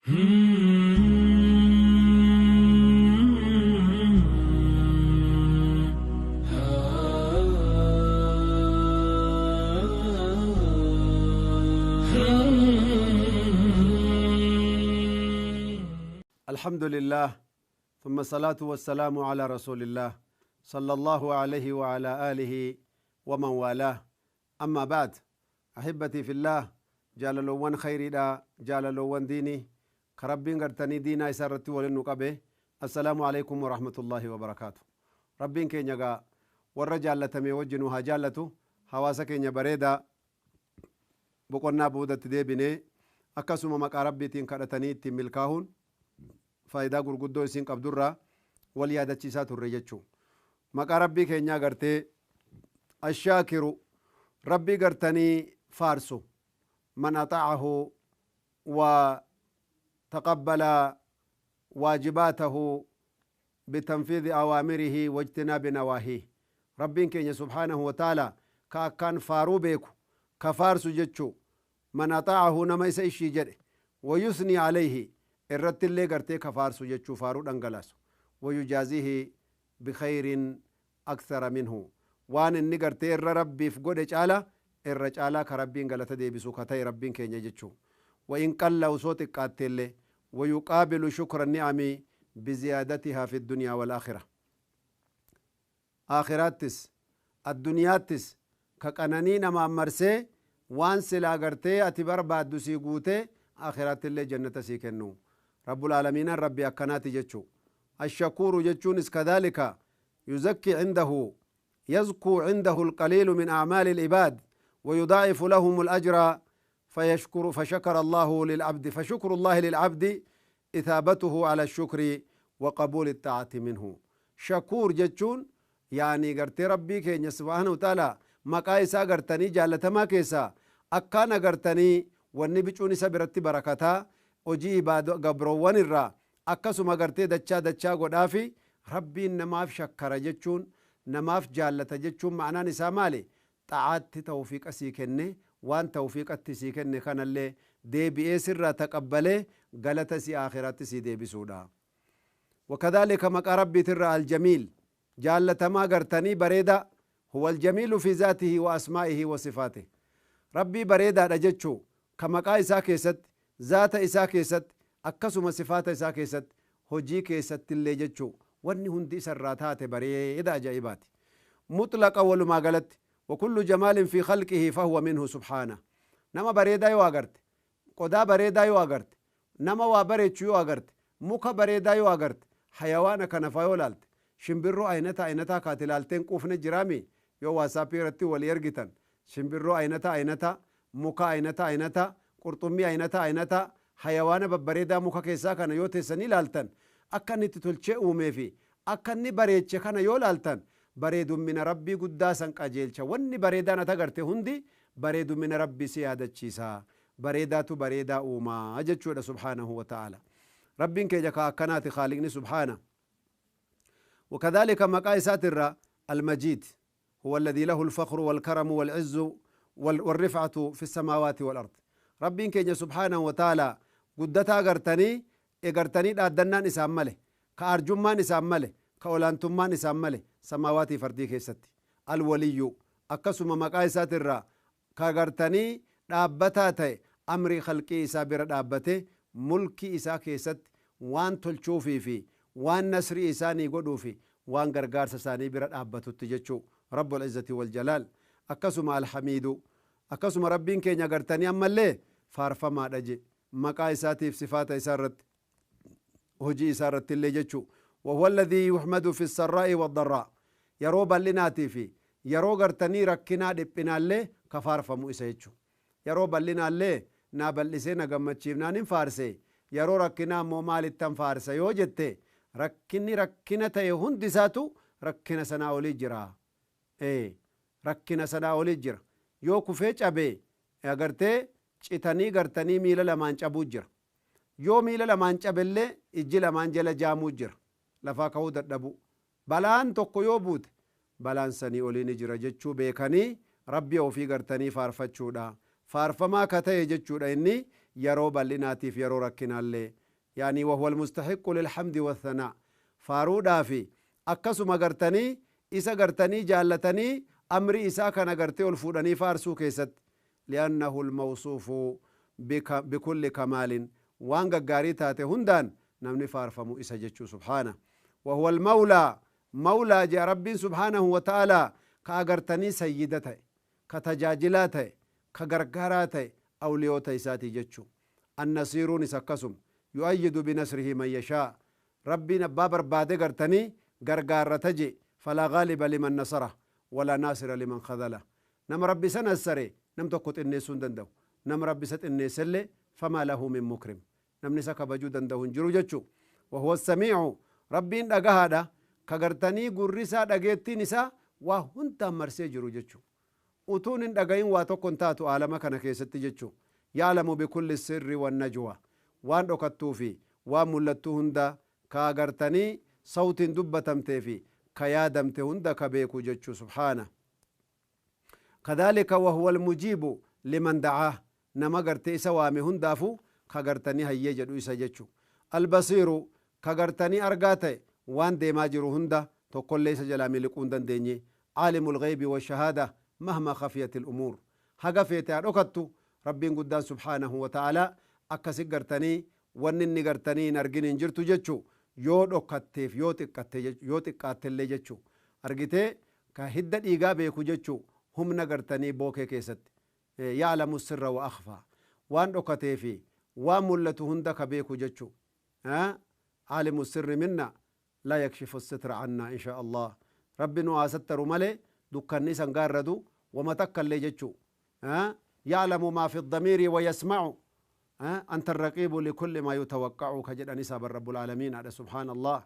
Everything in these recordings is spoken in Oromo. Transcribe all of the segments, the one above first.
الحمد لله، ثم الصلاة والسلام على رسول الله صلى الله عليه وعلى آله ومن والاه. أما بعد، أحبتي في الله، جاللوان خيري دا جاللوان ديني كربين غرتني دينا إسارتي ولنقبه. السلام عليكم ورحمة الله وبركاته. ربين كينيغا والرجال تمي وجنوها جالتو حواسا كينيا بريدا بقرنا بودة ديبني أكسuma maqaa rabbiitiin kadhatanii ittiin milkaahuun faayidaa gurguddoo isin qabdurraa wal yaadachiisaa turre jechuu. Maqaa rabbii keenyaa gartee ashaakiru rabbii gartanii faarsu man axa'ahu wa taqabbala waajibaatahu bitanfiidhi awaamirihi wajtinaabi nawaahihi. Rabbiin keenya subhaanahu wa ta'aalaa ka akkaan faaruu beeku ka faarsu jechuu. من أطاعه نما إسا إشي جري ويثني عليه الرت اللي قرتي كفارسو جتشو فارو دنگلاسو ويجازيه بخير أكثر منه. وان إني قرتي إر ربي في قد إجعلا إر إجعلا كربين قلت دي بسو كتاي ربين كين يجتشو وإن قل وصوتك قاتل ويقابل شكر النعم بزيادتها في الدنيا والآخرة. آخراتس الدنياتس كقنانين ما مرسي وان سلا غرتي اتي بربادو سي غوتي اخرات اللي جنة سي كنو رب العالمين ربي اكناتي جچو. الشكور جچون كذلك يزكي عنده يزكو عنده القليل من اعمال العباد ويضاعف لهم الاجر فيشكر فشكر الله للعبد فشكر الله للعبد اثابته على الشكر وقبول الطاعة منه. شكور جچون يعني غرتي ربي كين سبحانه وتعالى maqaa isaa gartanii jaalatamaa keessaa akkaan agartanii wanni bicuun isa biratti barakataa hojii ibaada gabroowwan irraa akkasuma gartee dachaa dachaa godhaafi rabbiin namaaf shakkara jechuun namaaf jaallata jechuun ma'anaan isaa maali? Xa'aatti tawfiiqa sii kenne waan tawfiiqatti sii kenne kanallee deebi'ee sirraa taqabbalee galata si aakhiraatti sii deebisuudha. Wakadhalika maqaa rabbiitirraa aljamiil jaallatamaa gartanii bareeda هو الجميل في ذاته وأسمائه وصفاته. ربي بريدا رجتشو كما قا إسا كيست ذات إسا كيست أكسم صفات إسا كيست هجي كيست اللي جتشو واني هندي سراتات بريدا جائبات مطلق أول ما قالت وكل جمال في خلقه فهو منه سبحانه. نما بريدا يواغرت قدا بريدا يواغرت نما وابريتشو يواغرت مكا بريدا يواغرت حيوانا كنفايولالت شمبرو أينتا أينتا كاتلالتين قوفن جرامي yoo waasaappii irratti walii ergitan shimbirroo aynata aynata muka aynata aynata qurxummii aynata aynata hayawaana babbareedaa muka keessaa kana yoo teessanii ilaaltan akka inni itti tolchee uumee fi akka inni bareeche kana yoo ilaaltan bareedummina rabbii guddaa san qajeelcha. Wanni bareedaan ati agarte hundi bareedummina rabbii si yaadachiisa. Bareedaatu bareedaa uumaa jechuudha subhaanahu wa ta'ala. Rabbiin keenya ka akkanaati khaaliqni subhaana. وكذلك مقا إساتر المجيد هو الذي له الفخر والكرم والعز والرفعة في السماوات والأرض. ربين كي سبحانه وتعالى قدتا غرتني اغرتني دادنان إسامله كأرجمان إسامله كأولانتمان إسامله سماوات فردي كيستي الولي أكسم مقا إساتر كغرتني دابتاتي أمري خلقي إسابر دابته ملكي إسا كيست وان تلچوفي في وان نصري إساني قدوفي وان غرغار ساني بر دابتو تجچو رب العزة والجلال. أكسم الحميد أكسم ربين كي نغرتني أما اللي فارفما دجي مقا إساتي في صفات إسارت هجي إسارت اللي جچو وهو الذي يحمد في السراء والضراء يرو بلناتي في يرو غرتني ركنا دبنا اللي كفارفمو إسا يرو بلنا اللي نابلسي نغمتشيفنا نفارسي يرو ركنا مو مالتن فارسي يوجدتي ركني ركنا تي هندي ساتو ركنا سنا أولي جرا rakkina sanaa olii jira yoo kufee cabee agartee citanii gartanii miila lamaan cabuu jira yoo miila lamaan cabellee ijji lamaan jala jaamuu jira lafaa ka'uu dadhabu balaan tokko yoo buute balaan sanii olii ni jira jechuu beekanii rabbi ofii gartanii faarfachuudha faarfamaa ka ta'e jechuudha inni Yeroo bal'inaatiif yeroo rakkinaallee, yaani wahuwa almustahiqqu lilhamdi wathanaa, faaruudhaafi akkasuma gartanii isa gartanii jaallatanii amri isaa kana gartee ol fuudhanii faarsuu keessatti, liannahu almawsuufu bikulli kamaalin, waan gaggaarii taate hundaan namni faarfamu isa jechuu subhaana. Wahuwa almawlaa, mawlaa jea Rabbiin subhaanahu wa ta'aalaa, ka agartanii sayyida ta'e, ka tajaajilaa ta'e, ka gargaaraa ta'e awliyoota isaatii jechuu. Annasiiruunis akkasuma, yu'ayyidu binasrihi man yashaa, Rabbiin abbaa barbaade gartanii gargaarrata je. Falaa gaaliba liman nasara walaa naasira liman khadala. Nama Rabbi isa nassare nam tokko xinneessuu hin danda'u, nama Rabbi isa xinneessellee famaa lahu min mukrim, namni isa kabajuu danda'u hin jiru jechuu. Wahuwa samiicu, Rabbiin dhagahaadha, ka gartanii gurri isaa dhageettiin isaa waa hundaan marsee jiru jechuu. Utuun hin dhagayin waa tokko hin taatu aalama kana keessatti jechuu. Ya'lamu bikulli sirri wannajwa, waan dhokattuu fi waan mul'attuu hunda, ka gartanii sawtiin dubbatamtee fi ka yaadamte hunda ka beeku jechuu subhaana. Kadhalika wahuwa almujiibu liman dacaah, nama gartee isa waame hundaafu ka gartanii hayyee jedhu isa jechu. Albasiiru, ka gartanii argaa ta'e waan deemaa jiru hunda, tokkollee isa jalaa miliquu hin dandeenye. Caalimu lgaybi washahaada mahma khafiyat ilumuur, haga feete haa dhokattu, Rabbiin guddaan subhaanahu wa ta'aalaa akkasi gartanii wanni inni gartanii hin argin hin jirtu jechu, yoo dhokatteef yoo xiqqatte yoo xiqqaattellee jechu. Argitee ka hidda dhiigaa beeku jechu, humna gartanii bookee keessatti, ya'lamu sirra wa akhfaa, waan dhokatee fi waan mul'atu hunda ka beeku jechu. Caalimu sirri minna laa yakshifu sitra cannaa, insha Allah Rabbi nu haa sattaru malee dukkanni isan gaarradu wama takka illee jechu. Ya'lamu maa fi ddamiiri wa yasmacu, anta arraqiibu likulli maa yutawaqqa'u ka jedhan isaa bar rabbul aalamiin adha subhaana Allah.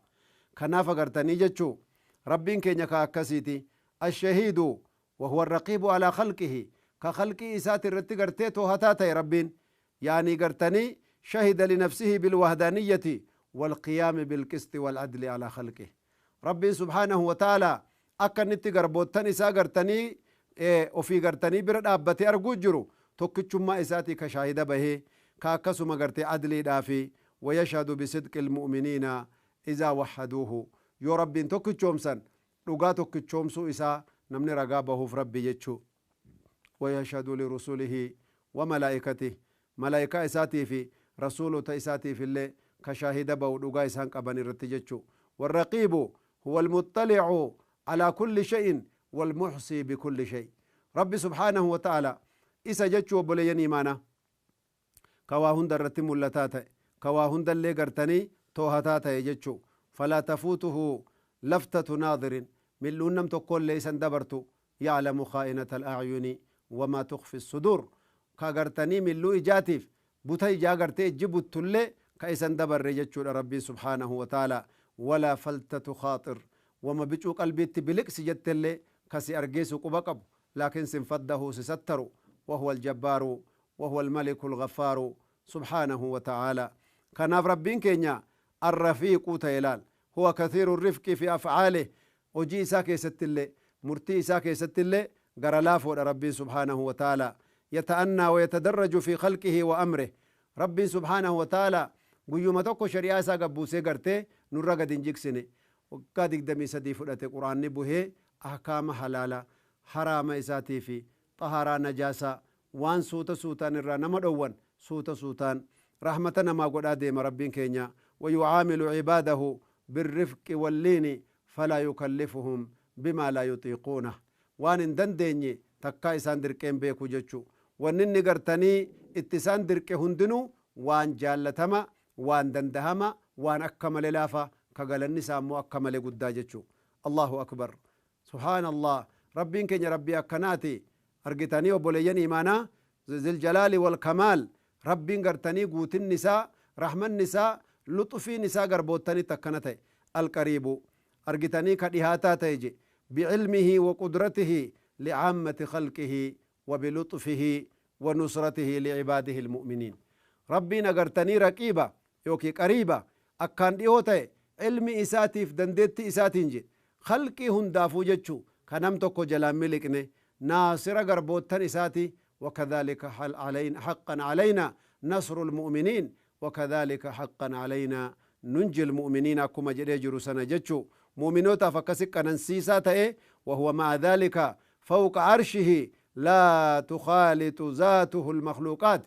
Kanaaf agartanii jechu Rabbiin keenya ka akkasiiti. Ashahiidu, wahuwa arraqiibu alaa khalqihi, ka khalqii isaati irratti gartee toohataa ta'e Rabbiin, yaanii gartanii shahida linafsihi bilwahdaaniyyati walqiyaami bilqisxi walcadli alaa khalqihi. Rabbiin subhaanahu wa ta'aalaa akka inni garboottan isaa gartanii ofii gartanii bira dhaabbatee arguu jiru, tokkichummaa isaatii ka shaahida bahee, ka akkasuma gartee adliidhaa fi wayashhadu bisidqi ilmu'miniina izaa wahhaduuhu, yoo Rabbiin tokkichoomsan dhugaa tokkichoomsuu isaa namni ragaa bahuuf Rabbi jechuu. Wayashhadu lirusulihi wa malaa'ikatih, malaa'ikaa isaatii fi rasuulota isaatiif illee ka shaahida bahu dhugaa isaan qaban irratti jechuu. Warraqiibu huwa almuxxalicu alaa kulli shay'in walmuxsii bikulli shay. Rabbi subhaanahu wa ta'ala isa jechuu obboleeyyan iimaanaa, ka waa hunda irratti mul'ataa ta'e, ka waa hundallee gartanii toohataa ta'e jechuu. Falaa tafuutuhu laftatu naadirin, mil'uun nam tokkollee isan dabartu. Ya'lamu khaa'inata al'acyuni wamaa tukfi sudur, ka gartanii mil'uu ijaatiif buta ijaa gartee ijji buttullee ka isan dabarre jechuudha Rabbiin subhaanahu wa ta'ala. Walaa faltatu khaaxir, wama bicuu qalbiitti biliqsi jettellee kasi argeessu quba qabu, laakin sin faddahu si sattaru. Wahuwa aljabbaaru wahuwa almaliku algaffaaru subhaanahu wa ta'ala. Kanaaf Rabbiin keenya arrafiiquu ta'e laal. Huwa kathiiru rifqi fi afcaalih, hojii isaa keessattillee murtii isaa keessattillee gara laafoodha Rabbiin subhaanahu wa ta'ala. Yata'annaa wa yatadarraju fi khalqihi wa amrih. Rabbiin subhaanahu wa ta'ala guyyuma tokko shari'aa isaa gabbuusee gartee nurra gad hin jigsine. Waggaa 23 fudhate Qur'aanni buhee ahkaama halaala haraama isaatii fi xaharaa najaasaa waan suuta suutaan irraa nama dhowwan, suuta suutaan rahmata namaa godhaa deema Rabbiin keenya. Wayucaamilu cibaadahu birrifqi walliini, falaa yukallifuhum bimaa laa yuxiiquunah, waan hin dandeenye takkaa isaan dirqeen beeku jechu. Wanni inni gartanii itti isaan dirqe hundinuu waan jaallatama, waan dandahama, waan akka male laafa, ka galanni isaa immoo akka male guddaa jechu. Allahu akbar, subhaana Allah. Rabbiin keenya Rabbii akkanaati. Argitanii obboleeyyan iimaanaa, ziljalaali wal kamaal, Rabbiin gartanii guutinni isaa, rahmanni isaa, luxufiin isaa garboottanitti akkana ta'e. Alqariibu, argitanii ka dhihaataa ta'e je, bicilmihi wa qudratihi licaammati khalqihi wa biluxfihi wa nusratihi licibaadihi ilmu'miniin. Rabbiin agartanii raqiiba yookiin qariiba akkaan dhihoo ta'e ilmi isaatiif dandeettii isaatiin je, khalqii hundaafuu jechuu, ka nam tokko jalaan miliqne, naasira garboottan isaati. Wakadhalika haqqan calaynaa نصر المؤمنين وكذلك حقا علينا ننجي المؤمنين. أكما جريجر سنجتشو مؤمنوتا فكسك ننسيسا تأي، وهو مع ذلك فوق عرشه لا تخالط ذاته المخلوقات.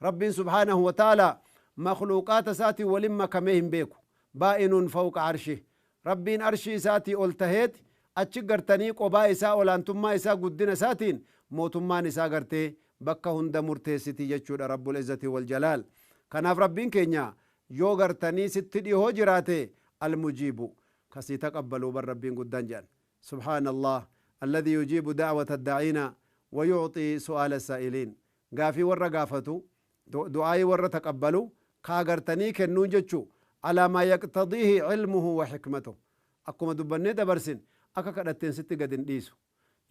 رب سبحانه وتعالى مخلوقات ساتي ولما كمهم بيكو بائن فوق عرشه. رب أرشي ساتي ألتهيت أتشقرتني قبا إساء ولانتما إساء قدنا ساتين موتما نساء قرتي بكا هند مرتيستي جتشود رب العزة والجلال. كناف ربين كينيا يو قرتني ستدي هو جراتي المجيب كسي تقبلوا بر ربين قدان جان. سبحان الله الذي يجيب دعوة الداعين ويعطي سؤال السائلين. قافي ور قافتو دعائي ور تقبلوا كاغرتني كنون جتشو على ما يقتضيه علمه وحكمته. أكما دبني دبرسن أكا كدتين ست قدن ديسو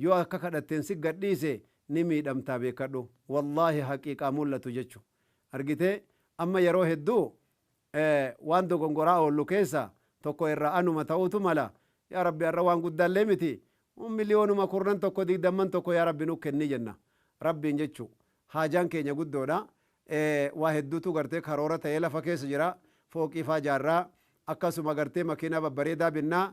يو أكا كدتين ست قد ديسي نمي دمتا بكدو والله حقيقة مولة جتشو أرجته. أما يروه الدو وان دو غنغراء اللوكيسا توكو إرأنو متاوتو ملا يا ربي الروان قدان لمتي ومليون ما كورنان توكو دي دمان توكو يا ربي نوك النجنة ربي نجتشو حاجان كي نقدونا واحد دوتو غرتي خرورة تيلا فكيس جرا فوقي فاجارا akkasuma gartee makiinaa babbareedaa binnaa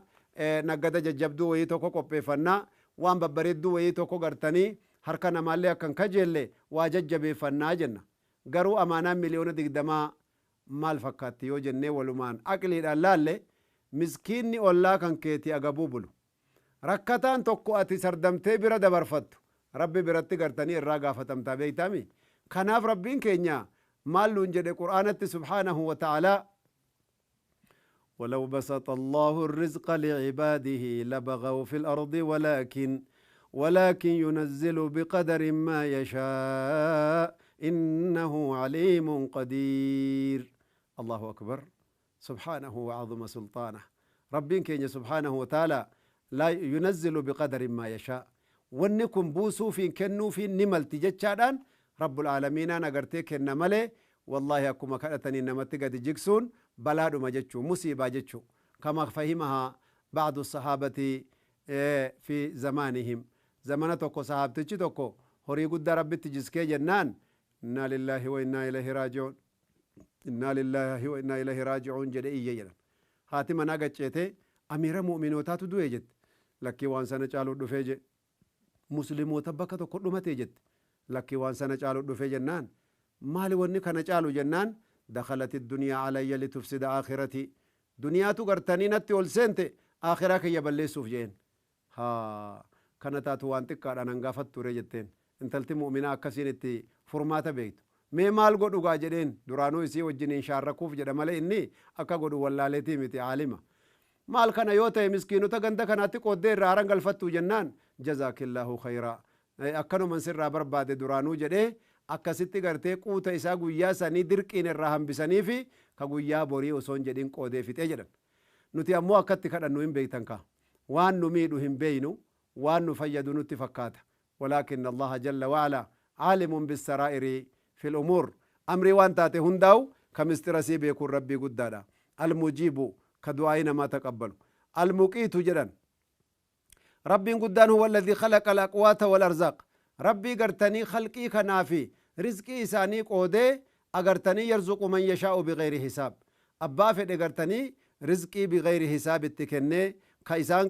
naggada jajjabduu wayii tokko qopheeffannaa waan babbareedduu wayii tokko gartanii harka namaallee akkan kajeelle waa jajjabeeffannaa jenna. Garuu amaanaan 20 miliyoona maal fakkaatti yoo jennee walumaan aqliidhaan laalle miskiinni ollaa kan keetii agabuu bulu rakkataan tokko ati sardamtee bira dabarfattu rabbi biratti gartanii irraa gaafatamtaa beeytaami. Kanaaf rabbiin keenya maal nuun jedhe qur'aanatti subhaanahu wa ta'aalaa ولو بسط الله الرزق لعباده لبغوا في الأرض ولكن ينزل بقدر ما يشاء إنه عليم قدير. الله أكبر سبحانه وعظم سلطانه. ربين كين سبحانه وتعالى لا ينزل بقدر ما يشاء ونكم بوسو في كنو في نمل تجتشادان رب العالمين أنا قرتك النملة والله أكما كأتني نمتك جيكسون بلاد ما جتشو مصيبة جتشو كما فهمها بعض الصحابة في زمانهم. زمانتك صحابتك توكو هوري قد ربي تجسكي جنان إنا لله وإنا إليه راجعون إنا لله وإنا إليه راجعون جدئي جنان هاتي مناقة جيتي أمير مؤمنوتات دوي جت لكي وان سنة چالو دفجي مسلموتا بكتو كل ما تيجت لكي وان سنة چالو دفجي جنان مالي وني كان چالو جنان دخلت الدنيا علي لتفسد آخرتي دنيا تغرتني نتي والسنت آخرك يبلسوف جين ها كانت توان تكار أنا نغافت توري انتلتي مؤمنة كسينتي فرمات بيت مي مال غدو غاجدين درانو يسي وجنين شاركوف جدا مالي إني أكا غدو واللالتي متي عالمة مال كان يوتا مسكينو تغندا كانت قودي رارنغ الفتو جنان جزاك الله خيرا أكنو من سر برباد درانو جدي akkasitti gartee quuta isaa guyyaa sanii dirqiin irraa hambisanii fi ka guyyaa borii osoo hin jedhin qoodee fixee jedhan. Nuti ammoo akkatti kadhannu hin beektan kaa. Waan nu miidhu hin beeynu, waan nu fayyadu nutti fakkaata. Walaakin Allaha jalla wa'ala caalimun bissaraa'iri fil umuur. Amrii waan taate hundaa'u ka mistira sii beekuun rabbii guddaadha. Almujiibu ka du'aa'ii namaa taqabbalu. Almuqiitu jedhan. Rabbiin guddaan huwa alladhii khalaqa al-aqwaata wal arzaaq. Rabbii gartanii khalqii kanaafi رزقي إساني قودي أغرتني يرزق من يشاء بغير حساب أبا فد أغرتني رزقي بغير حساب التكني كإسان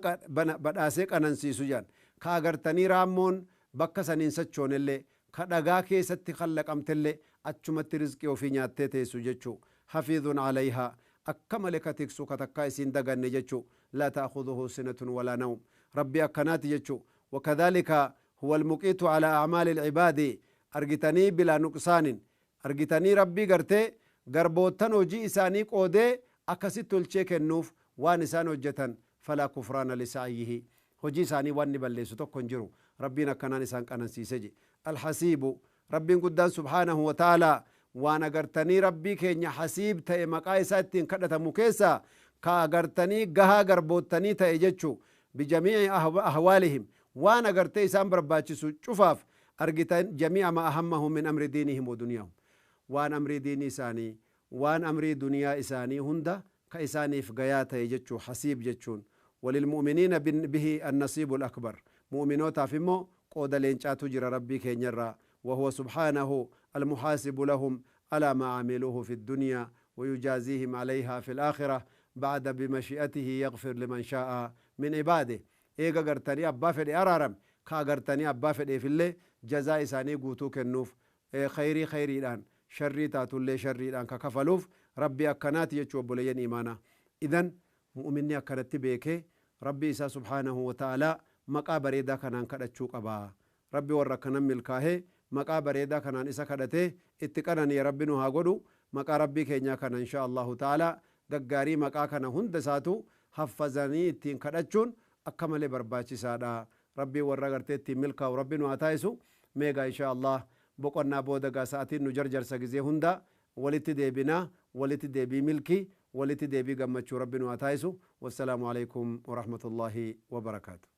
بدأسك أننسي سجان كأغرتني رامون بكسنين سچون اللي كدغا كيست خلق أمتلي أچمت رزقي وفي نياتي سجچو حفيظ عليها أكمل كتكسو كتكايسين دغن جچو لا تأخذه سنة ولا نوم ربي أكنات جچو وكذلك هو المقيت على أعمال العباد أرجتني بلا نقصان أرجتني ربي قرتي قربوتن وجي إساني قودي أكست الشيك النوف وانسان وجتن فلا كفران لسعيه هجي إساني وان بلسو تكنجرو ربنا كان إسان كان سيسجي الحسيب ربي قدان سبحانه وتعالى وانا قرتني ربي كين حسيب تأي مقايساتين كدة مكيسا كأغرتني قها قربوتني تأي بجميع أهوالهم وانا قرتي إسان برباتشسو شفاف أرجتن جميع ما أهمهم من أمر دينهم ودنياهم وان أمر ديني إساني وان أمر دنيا إساني هندا كإساني في قياته يجتشو حسيب جتشون وللمؤمنين به النصيب الأكبر مؤمنوتا فيمو قود لينشاتو جرى ربي كينيرا وهو سبحانه المحاسب لهم على ما عملوه في الدنيا ويجازيهم عليها في الآخرة بعد بمشيئته يغفر لمن شاء من عباده. إيغا غرتني أبا فدي أرارم كا غرتني أبا فدي في الله جزاء إساني قوتو كنوف خيري خيري الآن شري تاتو اللي شري الآن ككفلوف ربي أكنات يجو بلين إيمانا. إذن مؤمني أكنت بيكي ربي إسا سبحانه وتعالى مقا بريدا كنان كدچو قبا ربي ورا كنان ملكاه مقا بريدا كنان إسا كدته اتقنني ربي نو هاغدو مقا ربي كينيا كان إن شاء الله تعالى غغاري مقا كان هند ساتو حفظني اتين كدچون أكمل برباچي سادا ربي ورا غرتي تي ملكا وربي نو هاتايسو ميغا إن شاء الله بقنا بودا غا ساعتين نو جرجر سغزي هندا ولتي ديبنا ولتي ديبي ملكي ولتي ديبي غمچو ربي نو هاتايسو. والسلام عليكم ورحمة الله وبركاته.